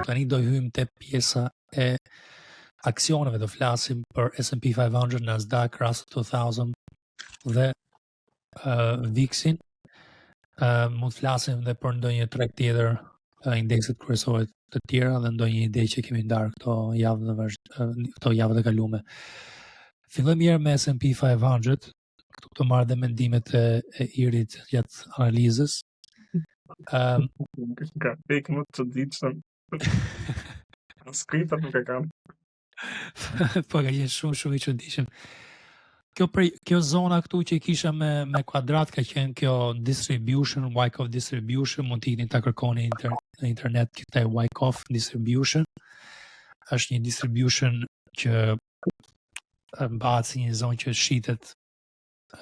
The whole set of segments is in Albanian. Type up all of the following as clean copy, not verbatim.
Tani do hyjmë te pjesa e aksioneve, do flasim për S&P 500, Nasdaq, Russell 2000 dhe VIX-in. Mund të flasim dhe për ndonjë treg tjetër, indekset kryesore të tjera dhe ndonjë ide që kemi ndarë këto javë dhe këto javët e kalume. Fillojmë mirë me S&P 500, këtu të marrë dhe mendimet e Irit gjatë analizës. Grafik më të ditshëm. Skriptat nuk e kam. Po, ka qenë shumë shumë i çuditshëm. Kjo zona këtu që kisha me kuadrat ka qenë kjo distribution, Wyckoff distribution, mund të ikni ta kërkoni në internet këtë Wyckoff distribution. Është një distribution që mbahet si një zonë që shitet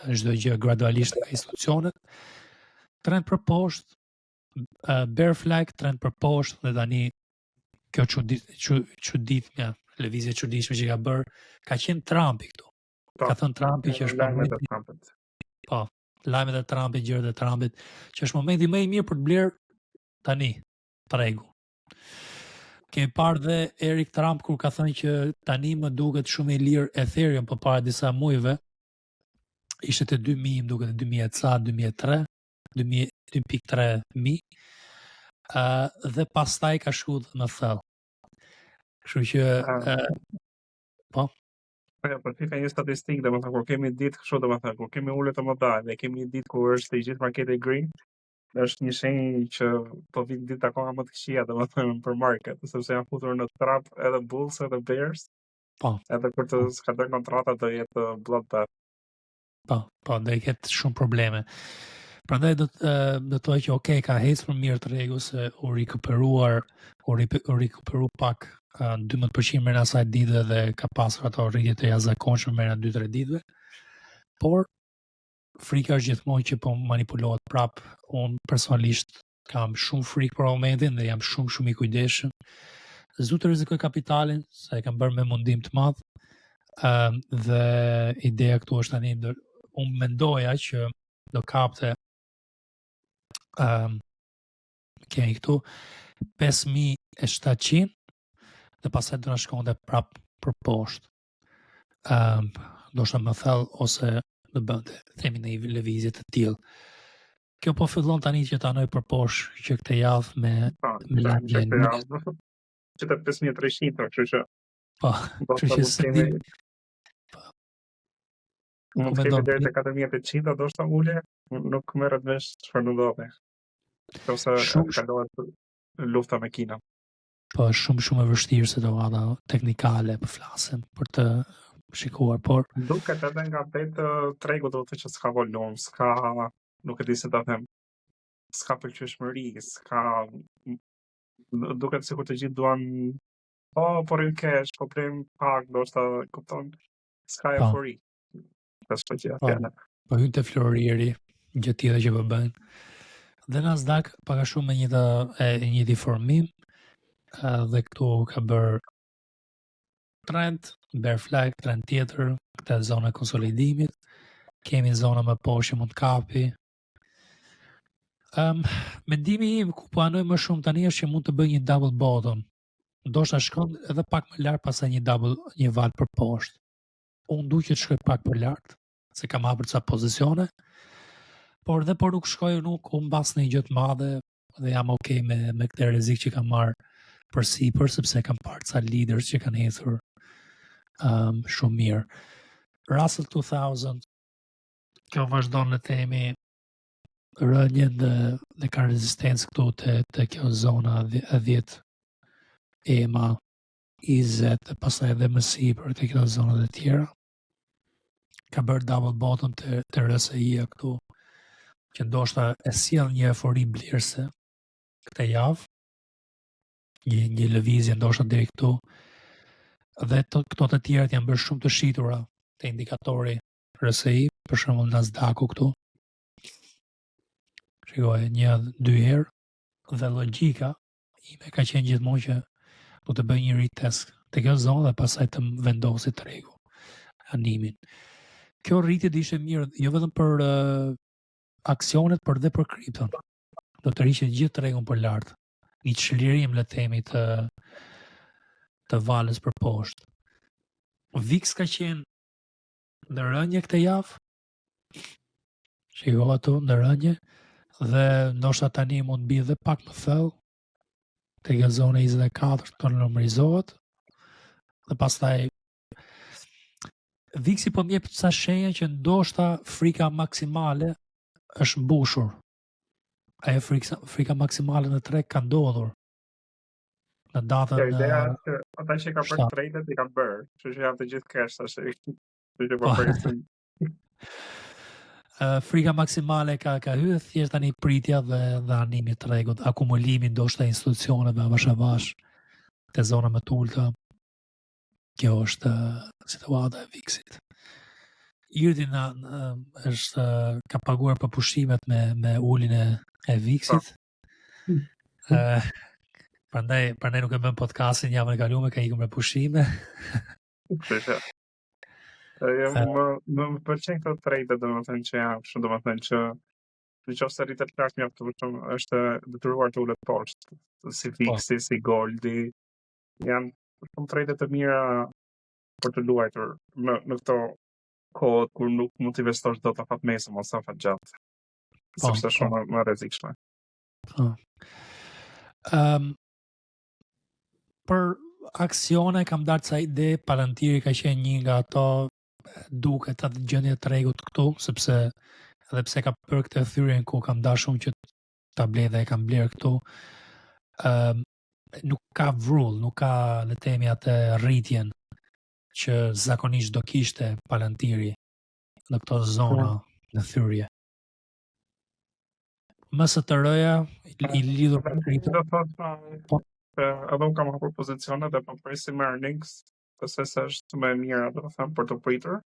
çdo gjë gradualisht nga institucionet. Trend për poshtë, bear flag, trend për poshtë dhe tani kjo çuditmja, lëvizje e çuditshme që ka bërë, ka qenë Trumpi këtu. Po, Ka thënë Trumpi që është lajmet e momenti, Trumpit. Po, lajmet e Trumpit, gjërat e Trumpit, që është momenti më i mirë për të blerë tani tregu. Kemi parë dhe Eric Trump kur ka thënë që tani më duket shumë i lirë Ethereum po para disa muajve, ishte te 2000, më duket 2000 e ca, 2003, 2000, 2.3 mi, dhe pastaj ka shku dhe më thellë. Kështu që po. Po, jo, po ti ka një statistikë, domethënë kur kemi ditë kështu, domethënë kur kemi ulje të mëdha dhe kemi një ditë kur është i gjithë marketi green, është një shenjë që po vin ditë akoma më të këqija, domethënë për market, sepse janë futur në trap edhe bulls edhe bears. Edhe kur të skadojnë kontrata do jetë bloodbath. Po, po, do i ketë shumë probleme. Prandaj do të thoj që okay, ka ecur për mirë tregu se u rikuperuar, u rikuperu pak 12% brenda asaj dite dhe ka pasur ato rritje të jashtëzakonshme brenda 2-3 ditëve. Por frika është gjithmonë që po manipulohet prap. Unë personalisht kam shumë frikë për momentin dhe jam shumë shumë i kujdesshëm. S'du të rrezikoj kapitalin, se e kam bërë me mundim të madh. Dhe ideja këtu është tani unë mendoja që do kapte kemi këtu 5700 dhe pastaj do na shkonte prap për poshtë. Ndoshta më thellë ose do bënte, themi, në një lëvizje të tillë. Kjo po fillon tani që të anoj për poshtë që këtë javë me me që lajmin këtë e mirë. javë. Që të 5300, kështu që Po, ndoshta kështu që mund s'e kemi di. Po. Mund Ku të kemi mendon deri ti? te 4800, ndoshta ulje, nuk merret vesh çfarë do ndodhi. Ose Shumë kalohet lufta me Kinën. Po, është shumë shumë e vështirë situata teknikale, po flasim, për të shikuar, por Duket edhe nga vetë tregu, do të thotë që s'ka volum, s'ka, nuk e di se ta them, s'ka pëlqyeshmëri, s'ka, duket sikur të gjithë duan, po, po rrim cash, po blejm pak, ndoshta, kupton, s'ka eufori. Tash po gjë fjala. Po hyn te floriri, gjë tjetër që po bëjnë. Dhe Nasdaq pak a shumë me një të e njëjti formim, dhe këtu ka bërë trend, bear flag, trend tjetër, këtë zona konsolidimit, kemi zona më poshtë që mund të kapi. Mendimi im ku po anoj më shumë tani është që mund të bëj një double bottom. Ndoshta shkon edhe pak më lart, pastaj një double, një val për poshtë. Unë du që të shkoj pak për lart, se kam hapur ca pozicione, por dhe por nuk shkoj, nuk u mbas në një gjë të madhe dhe jam okay me këtë rrezik që kam marr për sipër, sepse kam parë ca leaders që kanë ecur shumë mirë. Russell 2000, kjo vazhdon në themi rënjen dhe ka rezistencë këtu te kjo zona e 10 EMA 20 dhe pastaj edhe më sipër te këto zonat e tjera. Ka bërë double bottom te RSI-a këtu, që ndoshta e sjell një eufori blerëse këtë javë, një lëvizje ndoshta deri këtu, dhe këto të tjerat janë bërë shumë të shitura te indikatori RSI, për shembull Nasdaqu këtu. Shikoj, një, dy herë, dhe logjika ime ka qenë gjithmonë që do të bëj një retest te kjo zonë dhe pastaj të vendosi tregu animin. Kjo rritje do ishte mirë jo vetëm për aksionet, por edhe për kripton. Do të rriqet gjithë tregun për lart. Një çlirim le të themi të të valës për poshtë. VIX ka qenë në rënje këtë javë. Shikova ato në rënje dhe ndoshta tani mund të bie edhe pak më thellë te kjo zona 24 të normalizohet dhe pastaj VIX-i po më jep ca shenja që ndoshta frika maksimale është mbushur. Ajo frika, frika maksimale në treg ka ndodhur. Në datën Ja, ideja është që ata që kanë bërë trade-et i kanë bërë, kështu që janë të gjithë cash tash. Kështu që po, po presim. Uh, frika maksimale ka ka hyrë thjesht tani pritja dhe dhe animi i tregut, akumulimi ndoshta i institucioneve avash avash te zona më të ulta. Kjo është situata e VIX-it. Irdi na, na është ka paguar për pushimet me me uljen e e VIX-it. Ëh, uh, prandaj prandaj nuk e bëm podcastin javën e kaluar, ka ikur me pushime. Kështu që Jo, më, më më pëlqen këto trade, domethënë që janë kështu, domethënë që në qoftë se rritet lart mjaftueshëm, është detyruar të ulet poshtë, si po. VIX-i, si Goldi, janë shumë trade të mira për të luajtur në në këto kohët kur nuk mund të investosh dot afatmesëm ose afatgjatë. Po, sepse është po. shumë më rrezikshme. Po. Ëm um, për aksione kam ndarë ca ide, Palantiri ka qenë një nga ato duket atë gjendje e tregut këtu, sepse edhe pse ka bërë këtë thyrjen ku kam dashur shumë që ta blej dhe e kam blerë këtu, ëm um, nuk ka vrull, nuk ka le të themi atë rritjen që zakonisht do kishte Palantiri në këto zona po. në thyrje. MSTR-ja i lidhur me kripto. Do thotë po. Edhe unë kam hapur pozicione dhe po presim earnings, besoj se është më e mira, do të them, për të pritur.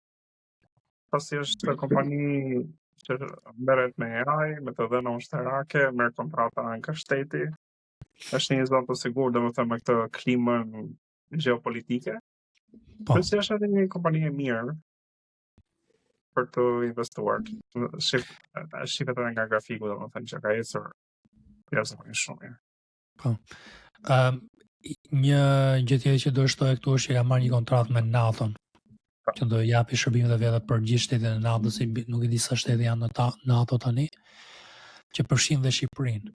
Pasi është kompani që merret me AI, me të dhëna ushtarake, merr kontrata nga shteti. Është një zonë të sigurt, domethënë me këtë klimën gjeopolitike. Po. Plus është edhe një kompani e mirë për të investuar. Shif, shifet edhe nga grafiku, domethënë që ka ecur jashtëzakonisht shumë mirë. Po. Ëm um, një gjë tjetër që do të shtoj këtu është që ka marrë një kontratë me NATO-n po. që do japi shërbimet e veta për gjithë shtetet e NATO-s, nuk e di sa shtete janë në ta, NATO tani, që përfshin dhe Shqipërinë.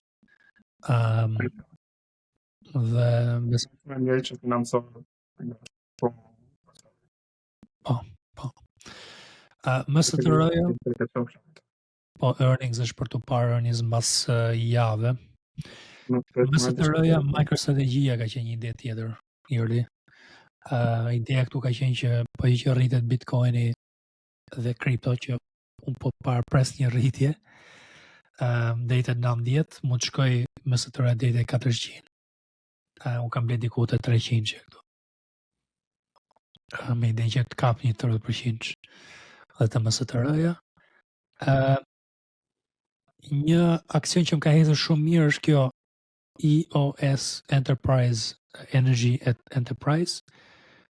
Ëm um, dhe besoj me njëri që financon po po po. Uh, MSTR-ja po earnings është për të parë earnings mbas uh, jave. MSTR-ja MicroStrategy ka qenë një ide tjetër, Irdi. Uh, ideja këtu ka qenë që po i që rritet Bitcoini dhe kripto që unë po parapres një rritje uh, deri te 90, mund të shkoj MSTR deri te 400. Uh, unë kam blerë diku te 300 që këtu. Uh, me idenë që të kap një 30% dhe të MSTR-ja. Uh, një aksion që më ka ecur shumë mirë është kjo EOS Enterprise Energy Enterprise.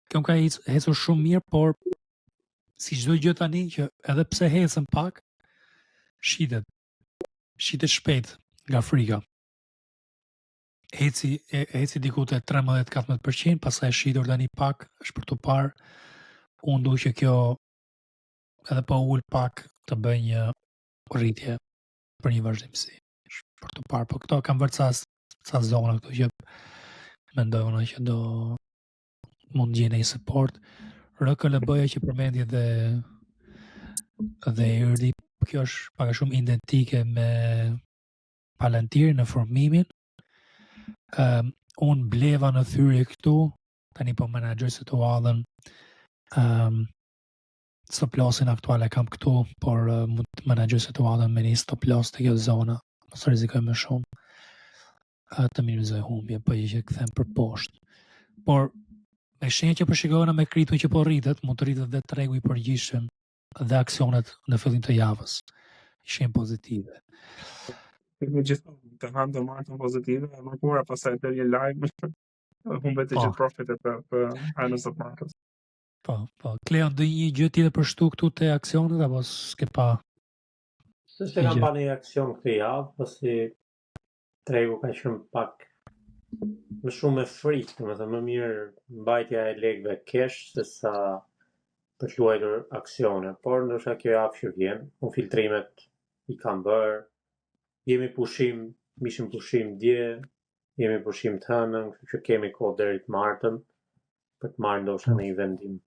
Kjo më ka ecur shumë mirë, por si çdo gjë tani që edhe pse ecën pak, shitet. Shitet shpejt nga frika. Eci e, eci diku te 13-14%, pastaj është shitur tani pak, është për të parë. Unë du që kjo edhe po ul pak të bëj një rritje për një vazhdimësi. Për të parë, po këto kam vërë ca, ca zona këtu që mendoj unë që do mund të gjejnë një support. RKLB-ja që përmendi dhe dhe Irdi, kjo është pak a shumë identike me Palantir në formimin. Um, unë bleva në thyrje këtu, tani po menaxhoj situatën. Um, stop lossin aktual e kam këtu, por uh, mund të menaxhoj situatën me një stop loss te kjo zona, mos rrezikoj më shumë uh, të minimizoj humbjen, po që kthem për poshtë. Por me shenja që po shikojmë me kripto që po rritet, mund të rritet dhe tregu i përgjithshëm dhe aksionet në fillim të javës. Shenjë pozitive. Kemi gjithmonë të hënë të martën pozitive, e mërkura pastaj del një lajm humbet të po. gjithë profitet të, të hënës së martës. Po, po. Kleon, do një gjë tjetër për shtu këtu te aksionet apo s'ke pa? S'e kam pa një aksion këtë javë, pasi tregu ka qenë pak. Më shumë me frikë, domethënë më mirë mbajtja e lekëve cash se sa për të luajtur aksione, por ndoshta kjo javë që vjen, unë filtrimet i kam bërë, jemi pushim, ishim pushim dje, jemi pushim të hënën, kështu që kemi kohë deri të martën për të marrë ndoshta ndonjë vendim.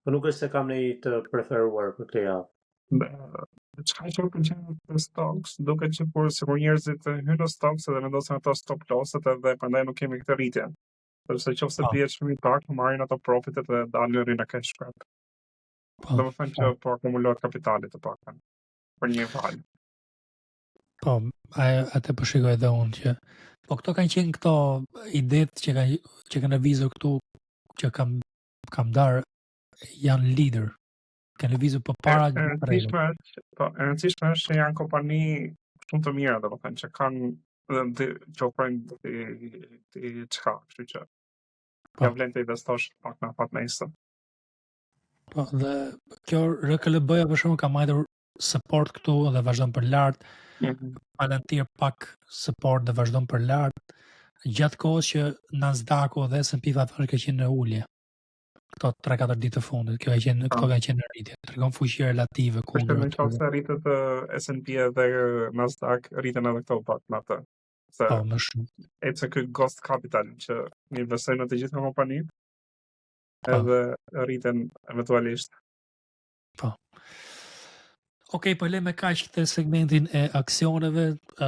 Po nuk është se kam ndonjë të preferuar për këtë javë. Çka që më pëlqen te stocks, duket që kur sikur njerëzit hyjnë në stocks edhe vendosin ato stop losset edhe prandaj nuk kemi këtë rritje. Sepse qofse Po. bie çmimi pak, marrin ato profitet dhe dalin rrinë në cash grab. Po, Do të thënë që po akumulohet kapitali të paktën për një valë. Po, ajo atë po shikoj edhe unë që po këto kanë qenë këto idetë që kanë që kanë lëvizur këtu që kam kam ndarë janë lider. Kanë lëvizur përpara E tregut. rëndësishme është, po, e rëndësishme është që janë kompani shumë të mira, domethënë që kanë dhe dhe- që ofrojnë ti ti çka, kështu që Po. ja vlen të investosh pak në afat mesëm. Po, dhe kjo RKLB-ja për shembull ka mbajtur support këtu dhe vazhdon për lart, Palantir pak support dhe vazhdon për lart. Gjatë kohës që Nasdaqu dhe S&P 500 ka qenë në ulje. Këto 3-4 ditë të fundit, kjo ka qenë këto Po. kanë qenë në rritje. Tregon fuqi relative Kështu kundër në atyre. qoftë se rritet S&P edhe Nasdaq, rriten edhe këto pak me atë. Se Po, më shumë. ecë ky ghost capital që investojnë në të gjitha kompanitë, Po. edhe rriten eventualisht. Po. Okej, po le me kaq këtë segmentin e aksioneve, ë,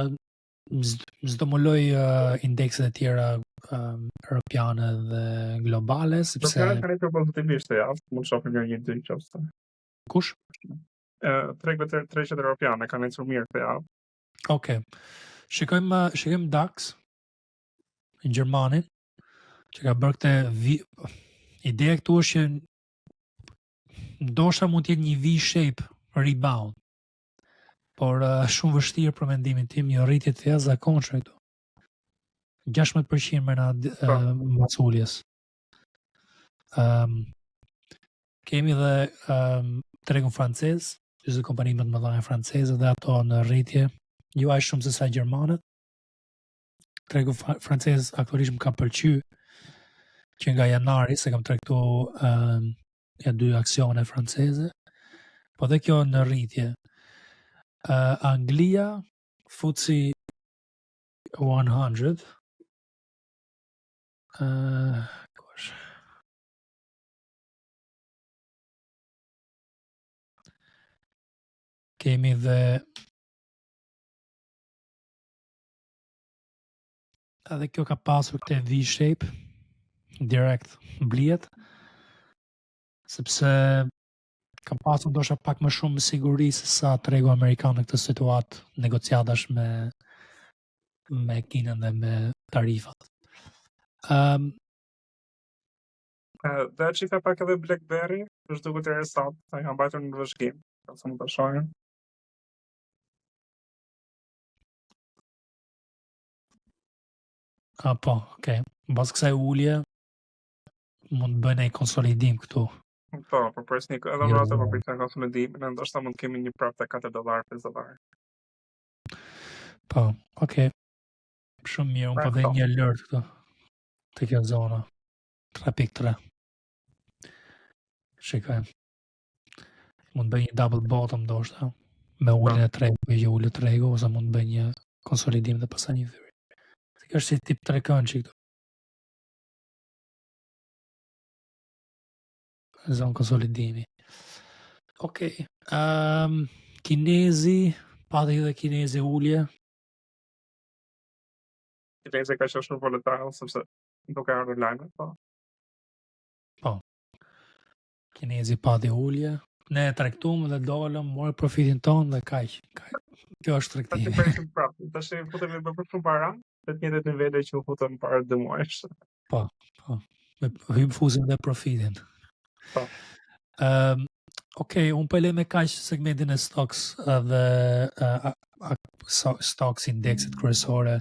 s'do mbuloj uh, indekset e tjera um, europiane dhe globale, sepse Europianët kanë rritur pozitivisht këtë javë, mund të shohim një një dy qoftë. kush? Ë tregët e tregjet europiane kanë ecur mirë këtë javë. Okej. Shikojmë uh, shikojmë DAX në Gjermanin që ka bërë këtë vi... Ideja këtu është që ndoshta mund të jetë një V-shape rebound. Por uh, shumë vështirë për mendimin tim, një rritje të jashtëzakonshme këtu. 16% mrena Po. uh, mbas uljes. Um, kemi dhe um, tregun francez, që kompani më të mëdha franceze dhe ato në rritje, jo aq shumë se sa gjermanët. Tregu francez aktualisht më ka pëlqy që nga janari se kam tregtu um, ja dy aksione franceze, po dhe kjo në rritje. Uh, Anglia, FTSE 100, uh, ku është? Kemi dhe edhe kjo ka pasur këtë V-shape direkt blihet sepse ka pasur ndoshta pak më shumë siguri se sa tregu amerikan në këtë situatë negociatash me me Kinën dhe me tarifat. Um, Dhe shika pak edhe BlackBerry, është duket interesant, ta kam mbajtur në vëzhgim, ose mund ta shohim. A po, okay. Mbas kësaj ulje mund të bëjnë një konsolidim këtu. Po, po pres një edhe Jo, në atë po jo. pres një konsolidim, ne ndoshta mund të kemi një prap te 4 dollar, 5 dollar. Po, okay. Shumë mirë, unë Pra po vej këto. një alert këtu. Te kjo zona. 3.3. Shikojmë. Mund të bëj një double bottom ndoshta me uljen e tregut, që ulet tregu ose mund të bëj një konsolidim dhe pastaj një hyrje. Se kjo është si tip trekëndshi këtu. Zonë konsolidimi. Okej. Um, kinezi, pati edhe kinezi ulje. Kinezi ka qenë shumë volatile sepse duke ardhur lajme, po. Po. Kinezi pati ulje. Ne e tregtum dhe dolëm, morë profitin ton dhe kaq. Kaq. Kjo është Tash tregtimi. presim prapë. Tash i futemi më për shumë para, të njëjtat nivele që u futëm para dy muajsh. Po, po. Me hym fusim dhe profitin. Po. Ëm, Okej, unë po e le me kaq segmentin e stocks dhe uh, a, a, so, stocks indekset kryesore.